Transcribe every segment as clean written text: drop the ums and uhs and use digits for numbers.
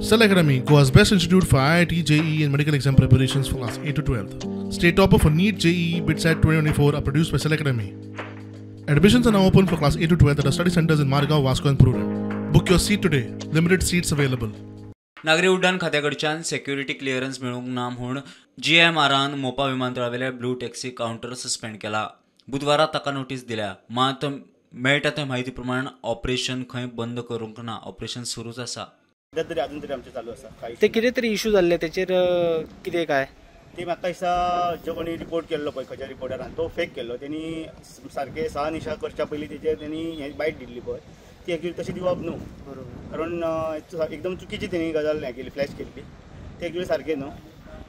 Cell Academy, Goa's best institute for IIT, JEE and medical exam preparations for class 8 to 12. State topper for NEET, JEE, BITSAT 2024 are produced by Cell Academy. Admissions are now open for class 8 to 12 at our study centers in Margao, Vasco and Prurem. Book your seat today. Limited seats available. नागरी उड्डाण खात्याकडच्यान security clearance मेळूंक ना म्हूण जीएमआरान मोपा विमानतळावेले blue taxi counter suspend केला. बुधवारा ताका नोटीस दिल्या. मात मेळटा ते म्हायती प्रमाण ऑपरेशन खंय बंद करूंक ना, ऑपरेशन सुरूच आसा. सध्या तरी अजून तरी आमचें चालू आसा. ते कितें तरी इशू जाल्ले तेचेर कितें काय ते म्हाका दिसता जो कोणी रिपोर्ट केल्लो पळय खंयच्या रिपोर्टरान तो फेक केल्लो. तेणी सारकें 6 निशा करच्या पयलीं तेचेर तेणी हें बायट दिल्ली पळय ती एक्चुअली तशी दिवप न्हू, कारण एकदम चुकीची तेणी गजाल हें केली, फ्लॅश केल्ली. ते एक्चुअली सारकें न्हू.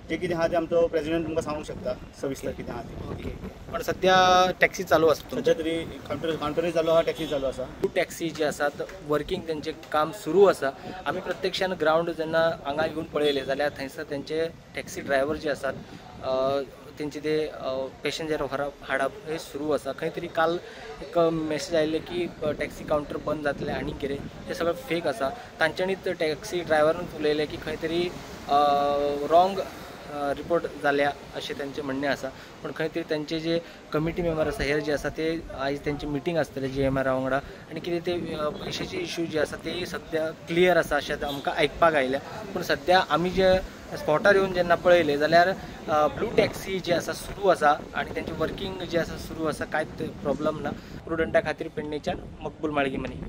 जे कितें आहा तें आमचो प्रेसिडेंट तुमकां सांगूंक शकता सविस्तर कितें आहा तें. ओके, पण सध्या टॅक्सी चालू आसा. सध्या तरी कावंटरूय चालू आहा, टॅक्सी चालू आसा. टॅक्सी जी आसात वर्किंग तेंचें काम सुरू आसा. आमी प्रत्यक्षान ग्रावंड जेन्ना हांगा येवन पळयलें जाल्यार थंयसर तेंचे टॅक्सी ड्रायव्हर जे आसात तेंचे ते पॅसेंजर व्हरप हाडप हे सुरू आसा. खंय तरी काल एक मॅसेज आयिल्ले की टॅक्सी कावंटर बंद जातलें आनी कितें, हें सगळें फेक आसा. तांच्यांनीच टॅक्सी ड्रायव्हरान उलयलें की खंय तरी रॉंग रिपोर्ट जाल्या अशें तेंचें म्हणणें आसा. पूण खंय तरी तेंचे जे कमिटी मेंबर आसा हेर जे आसा ते आयज तेंची मिटींग आसतली जीएमआरा वांगडा आनी कितें ते पयशेचे इशू जे आसा ते सद्या क्लियर आसा अशें आमकां आयकपाक आयल्या. पूण सद्या आमी जे स्पॉटार येवन जेन्ना पळयलें जाल्यार ब्लू टॅक्सी जी आसा सुरू आसा आनी तेंचें वर्किंग जें आसा सुरू आसा, कांयच प्रॉब्लम ना. प्रुडंटा खातीर पेडणेच्यान मकबूल माळगीमनी.